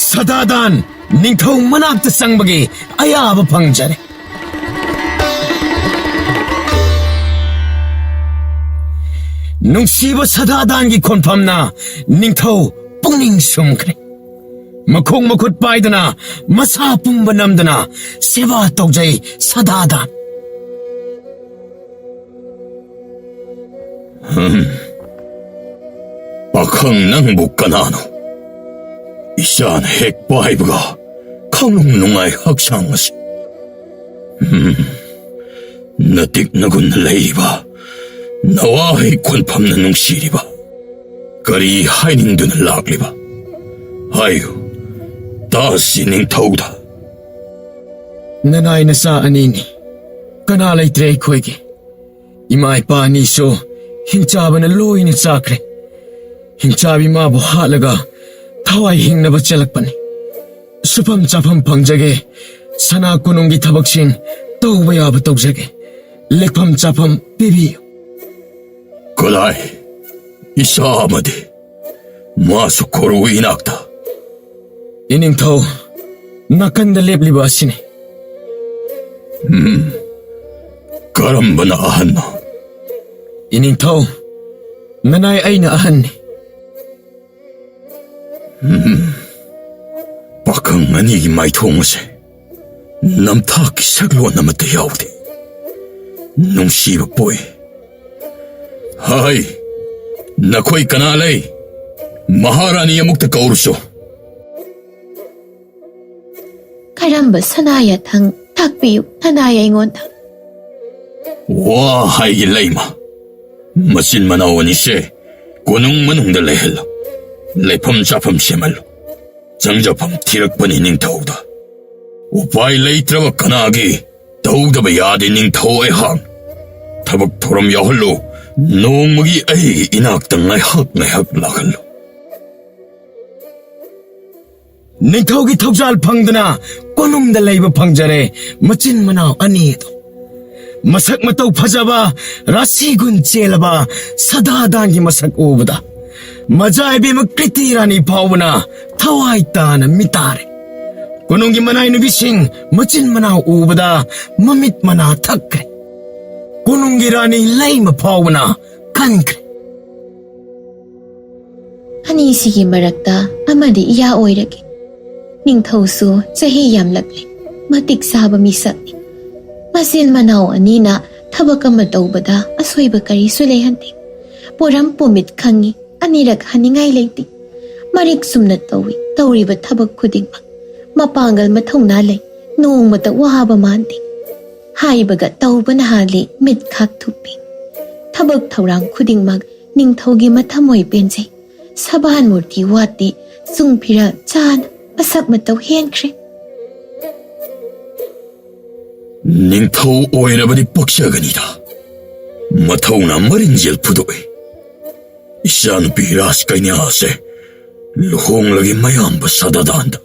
ꯁꯗꯥꯗꯥꯟ ꯅꯤꯡꯊꯧ ꯃꯅꯥꯛꯇ ꯆꯪꯕꯒꯤ ꯑꯌꯥꯕ ꯐꯪꯖꯔꯦ꯫ ꯅꯨꯡꯁꯤꯕ ꯁꯗꯥꯗꯥꯟꯒꯤ ꯈꯣꯟꯐꯝꯅ ꯅꯤꯡꯊꯧ ꯄꯨꯛꯅꯤꯡ ꯁꯨꯝꯈ꯭ꯔꯦ꯫ ꯃꯈꯣꯡ ꯃꯈꯨꯠ ꯄꯥꯏꯗꯨꯅ, ꯃꯁꯥ ꯄꯨꯝꯕ ꯅꯝꯗꯨꯅ ꯁꯦꯕꯥ ꯇꯧꯖꯩ ꯁꯗꯥꯗꯥꯟ꯫ ꯍꯝ꯫ ꯄꯥꯈꯪ, ꯅꯪꯕꯨ ꯀꯅꯥꯅꯣ? ꯏꯆꯥꯅ ꯍꯦꯛ ꯄꯥꯏꯕꯒ ꯈꯪꯅꯨꯡ ꯅꯨꯡꯉꯥꯏ ꯍꯛꯆꯥꯡ ꯑꯁꯤ꯫ ꯍꯝ꯫ ꯅꯇꯤꯛ ꯅꯒꯨꯟ ꯂꯩꯕ, ꯅꯋꯥꯍꯩ ꯈꯣꯟꯐꯝꯅ ꯅꯨꯡꯁꯤꯔꯤꯕ꯫ ꯀꯔꯤ ꯍꯥꯏꯅꯤꯡꯗꯨꯅ ꯂꯥꯛꯂꯤꯕ? ꯍꯥꯏꯌꯨ, ꯇꯥꯁꯤ ꯅꯤꯡꯊꯧꯗ꯫ ꯅꯅꯥꯏ ꯅꯆꯥ ꯑꯅꯤꯅꯤ꯫ ꯀꯅꯥ ꯂꯩꯇ꯭ꯔꯦ ꯑꯩꯈꯣꯏꯒꯤ? ꯏꯃꯥ ꯏꯄꯥ ꯑꯅꯤꯁꯨ ꯍꯤꯡꯆꯥꯕꯅ ꯂꯣꯏꯅ ꯆꯥꯈ꯭ꯔꯦ꯫ ꯍꯤꯡꯆꯥꯕꯤ ꯃꯥꯕꯨ ꯍꯥꯠꯂꯒ ꯊꯋꯥꯏ ꯍꯤꯡꯅꯕ ꯆꯦꯜꯂꯛꯄꯅꯤ꯫ ꯁꯨꯐꯝ ꯆꯥꯐꯝ ꯐꯪꯖꯒꯦ, ꯁꯅꯥ ꯀꯣꯅꯨꯡꯒꯤ ꯊꯕꯛꯁꯤꯡ ꯇꯧꯕ ꯌꯥꯕ ꯇꯧꯖꯒꯦ꯫ ꯂꯦꯛꯐꯝ ꯆꯥꯐꯝ ꯄꯤꯕꯤꯌꯨ꯫ ꯀꯗꯥꯏ? ꯏꯆꯥ ꯑꯃꯗꯤ? ꯃꯥꯁꯨ ꯈꯣꯔꯨ ꯏꯅꯥꯛꯇ꯫ ꯏꯅꯤꯡꯊꯧ, ꯅꯥꯀꯟꯗ ꯂꯦꯞꯂꯤꯕ ꯑꯁꯤꯅꯤ꯫ ꯎꯝ, ꯀꯔꯝꯕꯅ ꯑꯍꯟꯅꯣ? ꯏꯅꯤꯡꯊꯧ, ꯅꯅꯥꯏ ꯑꯩꯅ ꯑꯍꯟꯅꯤ꯫ ꯎꯝ, ꯄꯥꯈꯪ ꯑꯅꯤꯒꯤ ꯃꯥꯏꯊꯣꯡ ꯑꯁꯦ ꯅꯝꯊꯥꯛꯀꯤ ꯁꯛꯂꯣꯟ ꯑꯃꯠꯇ ꯌꯥꯎꯗꯦ꯫ ꯅꯨꯡꯁꯤꯕ ꯄꯣꯛꯏ꯫ ꯍꯥꯏ, ꯅꯈꯣꯏ ꯀꯅꯥ ꯂꯩ? ꯃꯍꯥꯔꯥꯅꯤ ꯑꯃꯨꯛꯇ ꯀꯧꯔꯨꯁꯨ꯫ ꯀꯔꯝꯕ ꯁꯅꯥ ꯌꯥꯊꯪ? ꯇꯥꯛꯄꯤꯌꯨ, ꯅꯅꯥꯏ ꯑꯩꯉꯣꯟꯗ꯫ ꯋꯥ ꯍꯥꯏꯒꯦ ꯂꯩꯃ꯫ ꯃꯆꯤꯟ ꯃꯅꯥꯎ ꯑꯅꯤꯁꯦ ꯀꯣꯅꯨꯡ ꯃꯅꯨꯡꯗ ꯂꯩꯍꯜꯂꯨ꯫ ꯂꯩꯐꯝ ꯆꯥꯐꯝ ꯁꯦꯝꯍꯜꯂꯨ꯫ ꯆꯪꯖꯐꯝ ꯊꯤꯔꯛꯄꯅꯤ ꯅꯤꯡꯊꯧꯗ꯫ ꯎꯄꯥꯏ ꯂꯩꯇ꯭ꯔꯕ ꯀꯅꯥꯒꯤ? ꯇꯧꯗꯕ ꯌꯥꯗꯦ ꯅꯤꯡꯊꯧ ꯑꯩꯍꯥꯛ꯫ ꯊꯕꯛ ꯊꯧꯔꯝ ꯌꯥꯎꯍꯜꯂꯨ꯫ ꯅꯣꯡꯃꯒꯤ ꯑꯩꯒꯤ ꯏꯅꯥꯛꯇ ꯉꯥꯏꯍꯥꯛ ꯉꯥꯏꯍꯥꯛ ꯂꯥꯛꯍꯜꯂꯨ꯫ ꯅꯤꯡꯊꯧꯒꯤ ꯊꯧꯖꯥꯜ ꯐꯪꯗꯨꯅ ꯀꯣꯅꯨꯡꯗ ꯂꯩꯕ ꯐꯪꯖꯔꯦ ꯃꯆꯤꯟ ꯃꯅꯥꯎ ꯑꯅꯤ ꯑꯗꯨ꯫ ꯃꯁꯛ ꯃꯇꯧ ꯐꯖꯕ, ꯔꯥꯁꯤ ꯒꯨꯟ ꯆꯦꯜꯂꯕ ꯁꯗꯥꯗꯥꯟꯒꯤ ꯃꯁꯛ ꯎꯕꯗ ꯃꯖꯥ ꯏꯕꯦꯝꯃ ꯀ꯭ꯔꯤꯇꯤ ꯔꯥꯅꯤ ꯐꯥꯎꯕꯅ ꯊꯋꯥꯏ ꯇꯥꯅ ꯃꯤꯇꯥꯔꯦ꯫ ꯀꯣꯅꯨꯡꯒꯤ ꯃꯅꯥꯏ ꯅꯨꯄꯤꯁꯤꯡ ꯃꯆꯤꯟ ꯃꯅꯥꯎ ꯎꯕꯗ ꯃꯃꯤꯠ ꯃꯅꯥ ꯊꯛꯈ꯭ꯔꯦ꯫ ꯀꯣꯅꯨꯡꯒꯤ ꯔꯥꯅꯤ ꯂꯩꯃ ꯐꯥꯎꯕꯅ ꯈꯟꯈ꯭ꯔꯦ꯫ ꯑꯅꯤꯁꯤꯒꯤ ꯃꯔꯛꯇ ꯑꯃꯗꯤ ꯏꯌꯥ ꯑꯣꯏꯔꯒꯦ꯫ ꯅꯤꯡꯊꯧꯁꯨ ꯆꯍꯤ ꯌꯥꯝꯂꯛꯂꯦ, ꯃꯇꯤꯛ ꯆꯥꯕ ꯃꯤꯁꯛꯅꯤ꯫ ꯃꯆꯤꯟ ꯃꯅꯥꯎ ꯑꯅꯤꯅ ꯊꯕꯛ ꯑꯃ ꯇꯧꯕꯗ ꯑꯁꯣꯏꯕ ꯀꯔꯤꯁꯨ ꯂꯩꯍꯟꯗꯦ꯫ ꯄꯣꯔꯝ ꯄꯨꯃꯤꯠ ꯈꯪꯉꯤ, ꯑꯅꯤꯔꯛ ꯍꯟꯅꯤꯡꯉꯥꯏ ꯂꯩꯇꯦ꯫ ꯃꯔꯤꯛ ꯆꯨꯝꯅ ꯇꯧꯏ, ꯇꯧꯔꯤꯕ ꯊꯕꯛ ꯈꯨꯗꯤꯡꯃꯛ ꯃꯄꯥꯡꯒꯜ ꯃꯊꯧꯅꯥ ꯂꯩ, ꯅꯣꯡꯃꯇ ꯋꯥꯕ ꯃꯥꯟꯗꯦ꯫ ꯍꯥꯏꯕꯒ ꯇꯧꯕꯅ ꯍꯥꯜꯂꯤ ꯃꯤꯠ ꯈꯥꯛ ꯊꯨꯞꯄꯤ꯫ ꯊꯕꯛ ꯊꯧꯔꯥꯡ ꯈꯨꯗꯤꯡꯃꯛ ꯅꯤꯡꯊꯧꯒꯤ ꯃꯊꯃꯣꯏ ꯄꯦꯟꯖꯩ꯫ ꯁꯕꯥꯟ ꯃꯨꯔꯇꯤ ꯋꯥꯠꯇꯤ, ꯆꯨꯡ ꯐꯤꯔꯥꯜ ꯆꯥꯅ ꯃꯁꯛ ꯃꯇꯧ ꯍꯦꯟꯈ꯭ꯔꯦ꯫ ꯅꯤꯡꯊꯧ ꯑꯣꯏꯔꯕꯗꯤ ꯄꯛꯆꯒꯅꯤꯗ꯫ ꯃꯊꯧꯅ ꯃꯔꯤꯡꯖꯦꯜ ꯐꯨꯗꯣꯛꯏ꯫ ꯏꯆꯥꯅꯨꯄꯤ ꯔꯥꯖꯀꯩꯅ꯭ꯌꯥꯁꯦ ꯂꯨꯍꯣꯡꯂꯒꯦ ꯃꯌꯥꯝꯕ ꯁꯗꯥꯗꯥꯟꯗ꯫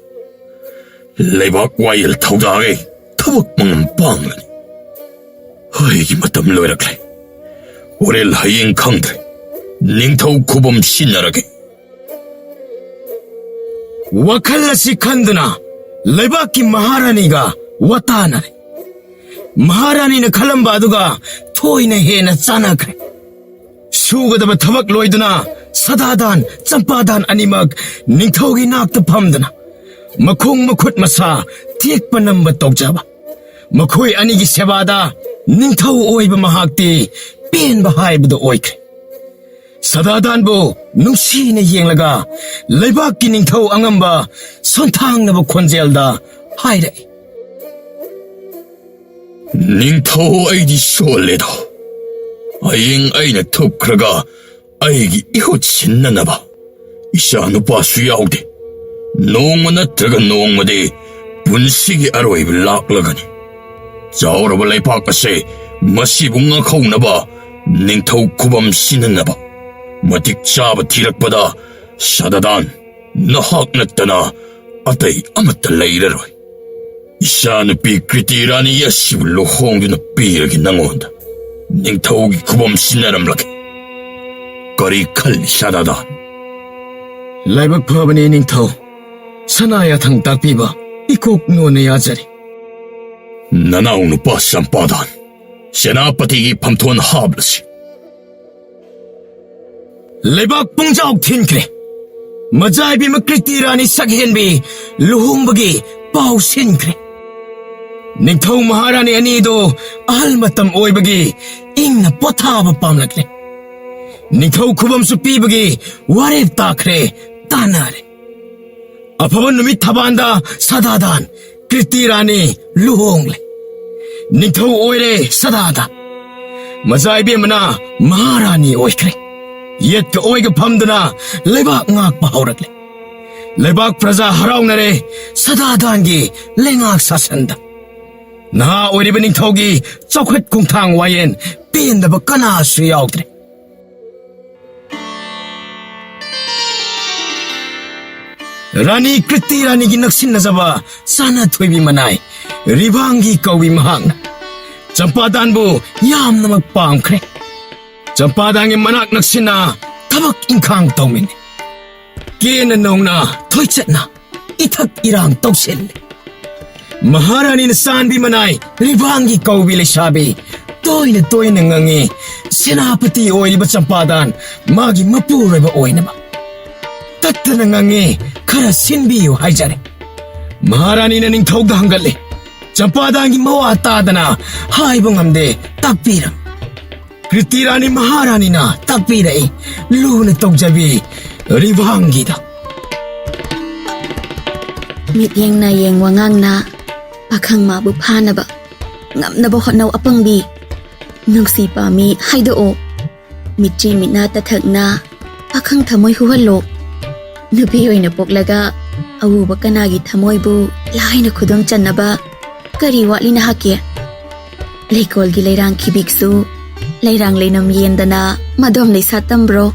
ꯂꯩꯕꯥꯛ ꯋꯥꯌꯦꯜ ꯊꯧꯗꯥꯒꯦ ꯊꯕꯛ ꯃꯉꯝ ꯄꯥꯡꯂꯅꯤ꯫ ꯑꯩꯒꯤ ꯃꯇꯝ ꯂꯣꯏꯔꯛꯂꯦ꯫ ꯍꯣꯔꯦꯜ ꯍꯌꯦꯡ ꯈꯪꯗ꯭ꯔꯦ꯫ ꯅꯤꯡꯊꯧ ꯈꯨꯕꯝ ꯁꯤꯟꯅꯔꯒꯦ꯫ ꯋꯥꯈꯜ ꯑꯁꯤ ꯈꯟꯗꯨꯅ ꯂꯩꯕꯥꯛꯀꯤ ꯃꯍꯥꯔꯥꯅꯤꯒ ꯋꯥꯇꯥꯅꯔꯦ꯫ ꯃꯍꯥꯔꯥꯅꯤꯅ ꯈꯜꯂꯝꯕ ꯑꯗꯨꯒ ꯊꯣꯏꯅ ꯍꯦꯟꯅ ꯆꯥꯟꯅꯈ꯭ꯔꯦ꯫ ꯁꯨꯒꯗꯕ ꯊꯕꯛ ꯂꯣꯏꯗꯨꯅ ꯁꯗꯥꯗꯥꯟ, ꯆꯝꯄꯥꯗꯥꯟ ꯑꯅꯤꯃꯛ ꯅꯤꯡꯊꯧꯒꯤ ꯅꯥꯛꯇ ꯐꯝꯗꯨꯅ ꯃꯈꯣꯡ ꯃꯈꯨꯠ ꯃꯁꯥ ꯊꯦꯛꯄ ꯅꯝꯕ ꯇꯧꯖꯕ꯫ ꯃꯈꯣꯏ ꯑꯅꯤꯒꯤ ꯁꯦꯕꯥꯗ ꯅꯤꯡꯊꯧ ꯑꯣꯏꯕ ꯃꯍꯥꯛꯇꯤ ꯄꯦꯟꯕ ꯍꯥꯏꯕꯗꯨ ꯑꯣꯏꯈ꯭ꯔꯦ꯫ ꯁꯗꯥꯗꯥꯟꯕꯨ ꯅꯨꯡꯁꯤꯅ ꯌꯦꯡꯂꯒ ꯂꯩꯕꯥꯛꯀꯤ ꯅꯤꯡꯊꯧ ꯑꯉꯝꯕ ꯁꯣꯟꯊꯥꯡꯅꯕ ꯈꯣꯟꯖꯦꯜꯗ ꯍꯥꯏꯔꯛꯏ꯫ ꯅꯤꯡꯊꯧ, ꯑꯩꯗꯤ ꯁꯣꯜꯂꯦꯗꯣ꯫ ꯍꯌꯦꯡ ꯑꯩꯅ ꯊꯨꯞꯈ꯭ꯔꯒ ꯑꯩꯒꯤ ꯏꯍꯨꯠ ꯁꯤꯟꯅꯅꯕ ꯏꯆꯥ ꯅꯨꯄꯥꯁꯨ ꯌꯥꯎꯗꯦ꯫ ꯅꯣꯡꯃ ꯅꯠꯇ꯭ꯔꯒ ꯅꯣꯡꯃꯗꯤ ꯄꯨꯟꯁꯤꯒꯤ ꯑꯔꯣꯏꯕ ꯂꯥꯛꯂꯒꯅꯤ꯫ ꯆꯥꯎꯔꯕ ꯂꯩꯄꯥꯛ ꯑꯁꯦ ꯃꯁꯤꯕꯨ ꯉꯥꯛꯍꯧꯅꯕ ꯅꯤꯡꯊꯧ ꯈꯨꯕꯝ ꯁꯤꯟꯅꯅꯕ ꯃꯇꯤꯛ ꯆꯥꯕ ꯊꯤꯔꯛꯄꯗ ꯁꯗꯥꯗꯥꯟ, ꯅꯍꯥꯛ ꯅꯠꯇꯅ ꯑꯇꯩ ꯑꯃꯠꯇ ꯂꯩꯔꯔꯣꯏ꯫ ꯏꯆꯥꯅꯨꯄꯤ ꯀ꯭ꯔꯤꯇꯤ ꯔꯥꯅꯤ ꯑꯁꯤꯕꯨ ꯂꯨꯍꯣꯡꯗꯨꯅ ꯄꯤꯔꯒꯦ ꯅꯉꯣꯟꯗ꯫ ꯅꯤꯡꯊꯧꯒꯤ ꯈꯨꯕꯝ ꯁꯤꯟꯅꯔꯝꯂꯒꯦ꯫ ꯀꯔꯤ ꯈꯜꯂꯤ, ꯁꯥꯗꯥꯗꯥꯟ? ꯂꯥꯏꯕꯛ ꯐꯕꯅꯤ, ꯅꯤꯡꯊꯧ꯫ ꯁꯅꯥ ꯌꯥꯊꯪ ꯇꯥꯛꯄꯤꯕ ꯏꯀꯣꯛ ꯅꯣꯟꯅ ꯌꯥꯖꯔꯤ꯫ ꯅꯅꯥꯎ ꯅꯨꯄꯥ ꯆꯝꯄꯥꯗꯥꯟ, ꯁꯦꯅꯥꯄꯇꯤꯒꯤ ꯐꯝꯊꯣꯟ ꯍꯥꯞꯂꯁꯤ꯫ ꯂꯩꯕꯥꯛ ꯄꯨꯡꯖꯥꯎ ꯊꯤꯟꯈ꯭ꯔꯦ꯫ ꯃꯖꯥ ꯏꯕꯦꯝꯃ ꯀ꯭ꯔꯤꯇꯤ ꯔꯥꯅꯤ ꯁꯛꯍꯦꯟꯕꯤ ꯂꯨꯍꯣꯡꯕꯒꯤ ꯄꯥꯎ ꯁꯤꯟꯈ꯭ꯔꯦ꯫ ꯅꯤꯡꯊꯧ ꯃꯍꯥꯔꯥꯅꯤ ꯑꯅꯤꯗꯣ ꯑꯍꯜ ꯃꯇꯝ ꯑꯣꯏꯕꯒꯤ ꯏꯪꯅ ꯄꯣꯊꯥꯕ ꯄꯥꯝꯂꯛꯂꯦ꯫ ꯅꯤꯡꯊꯧ ꯈꯨꯕꯝꯁꯨ ꯄꯤꯕꯒꯤ ꯋꯥꯔꯦꯞ ꯇꯥꯈ꯭ꯔꯦ, ꯇꯥꯟꯅꯔꯦ꯫ ꯑꯐꯕ ꯅꯨꯃꯤꯠ ꯊꯕꯥꯟꯗ ꯁꯥꯗꯥꯗꯥꯟ ꯀ꯭ꯔꯤꯇꯤ ꯔꯥꯅꯤ ꯂꯨꯍꯣꯡꯂꯦ꯫ ꯅꯤꯡꯊꯧ ꯑꯣꯏꯔꯦ ꯁꯥꯗꯥꯗꯥꯟ꯫ ꯃꯖꯥ ꯏꯕꯦꯝꯃꯅ ꯃꯍꯥꯔꯥꯅꯤ ꯑꯣꯏꯈ꯭ꯔꯦ꯫ ꯌꯦꯠꯀ ꯑꯣꯏꯒ ꯐꯝꯗꯨꯅ ꯂꯩꯕꯥꯛ ꯉꯥꯛꯄ ꯍꯧꯔꯛꯂꯦ꯫ ꯂꯩꯕꯥꯛ ꯄ꯭ꯔꯖꯥ ꯍꯔꯥꯎꯅꯔꯦ ꯁꯥꯗꯥꯗꯥꯟꯒꯤ ꯂꯩꯉꯥꯛ ꯁꯥꯁꯟꯗ꯫ ꯅꯍꯥ ꯑꯣꯏꯔꯤꯕ ꯅꯤꯡꯊꯧꯒꯤ ꯆꯥꯎꯈꯠ ꯈꯣꯡꯊꯥꯡ ꯋꯥꯌꯦꯟ ꯄꯦꯟꯗꯕ ꯀꯅꯥꯁꯨ ꯌꯥꯎꯗ꯭ꯔꯦ꯫ ꯔꯥꯅꯤ ꯀ꯭ꯔꯤꯇꯤ ꯔꯥꯅꯤꯒꯤ ꯅꯛꯁꯤꯟꯅꯖꯕ ꯆꯥꯅ ꯊꯣꯏꯕꯤ ꯃꯅꯥꯏ ꯔꯤꯚꯥꯡꯒꯤ ꯀꯧꯕꯤ ꯃꯍꯥꯛꯅ ꯆꯝꯄꯥꯗꯥꯟꯕꯨ ꯌꯥꯝꯅꯃꯛ ꯄꯥꯝꯈ꯭ꯔꯦ꯫ ꯆꯝꯄꯥꯗꯥꯟꯒꯤ ꯃꯅꯥꯛ ꯅꯛꯁꯤꯟꯅ ꯊꯕꯛ ꯏꯪꯈꯥꯡ ꯇꯧꯃꯤꯟꯅꯩ꯫ ꯀꯦꯅ ꯅꯧꯅ ꯊꯣꯏꯆꯠꯅ ꯏꯊꯛ ꯏꯔꯥꯡ ꯇꯧꯁꯤꯜꯂꯤ꯫ ꯃꯍꯥꯔꯥꯅꯤꯅ ꯆꯥꯟꯕꯤ ꯃꯅꯥꯏ ꯔꯤꯚꯥꯡꯒꯤ ꯀꯧꯕꯤ ꯂꯩꯁꯥꯕꯤ ꯇꯣꯏꯅ ꯇꯣꯏꯅ ꯉꯪꯉꯤ, ꯁꯦꯅꯥꯄꯇꯤ ꯑꯣꯏꯔꯤꯕ ꯆꯝꯄꯥꯗꯥꯟ ꯃꯥꯒꯤ ꯃꯄꯨꯔꯣꯏꯕ ꯑꯣꯏꯅꯕ꯫ ꯇꯠꯇꯅ ꯉꯪꯉꯤ, ꯈꯔ ꯁꯤꯟꯕꯤꯌꯨ ꯍꯥꯏꯖꯔꯦ꯫ ꯃꯍꯥꯔꯥꯅꯤꯅ ꯅꯤꯡꯊꯧꯗ ꯍꯪꯒꯠꯂꯤ꯫ ꯆꯝꯄꯥꯗꯥꯟꯒꯤ ꯃꯋꯥ ꯇꯥꯗꯅ ꯍꯥꯏꯕ ꯉꯝꯗꯦ, ꯇꯥꯛꯄꯤꯔꯝ꯫ ꯀ꯭ꯔꯤꯇꯤ ꯔꯥꯅꯤ ꯃꯍꯥꯔꯥꯅꯤꯅ ꯇꯥꯛꯄꯤꯔꯛꯏ, ꯂꯨꯅ ꯇꯧꯖꯕꯤ ꯔꯤꯚꯥꯡꯒꯤꯗ꯫ ꯃꯤꯠꯌꯦꯡ ꯅꯥꯌꯦꯡ ꯋꯥꯉꯥꯡꯅ ꯄꯥꯈꯪ ꯃꯥꯕꯨ ꯐꯥꯅꯕ ꯉꯝꯅꯕ ꯍꯣꯠꯅꯧ ꯑꯄꯪꯕꯤ꯫ ꯅꯨꯡꯁꯤ ꯄꯥꯝꯃꯤ ꯍꯥꯏꯗꯣꯛꯑꯣ꯫ ꯃꯤꯠꯆꯤ ꯃꯤꯠꯅꯥ ꯇꯊꯛꯅ ꯄꯥꯈꯪ ꯊꯃꯣꯏ ꯍꯨꯍꯜꯂꯣ꯫ ꯅꯨꯄꯤ ꯑꯣꯏꯅ ꯄꯣꯛꯂꯒ ꯑꯎꯕ ꯀꯅꯥꯒꯤ ꯊꯃꯣꯏꯕꯨ ꯂꯥꯏꯅ ꯈꯨꯗꯨꯝ ꯆꯟꯅꯕ ꯀꯔꯤ ꯋꯥꯠꯂꯤ ꯅꯍꯥꯛꯀꯤ? ꯂꯩꯀꯣꯜꯒꯤ ꯂꯩꯔꯥꯡ ꯈꯤꯕꯤꯛꯁꯨ ꯂꯩꯔꯥꯡ ꯂꯩꯅꯝ ꯌꯦꯟꯗꯅ ꯃꯗꯣꯝ ꯂꯩꯁꯥ ꯇꯝꯕ꯭ꯔꯣ?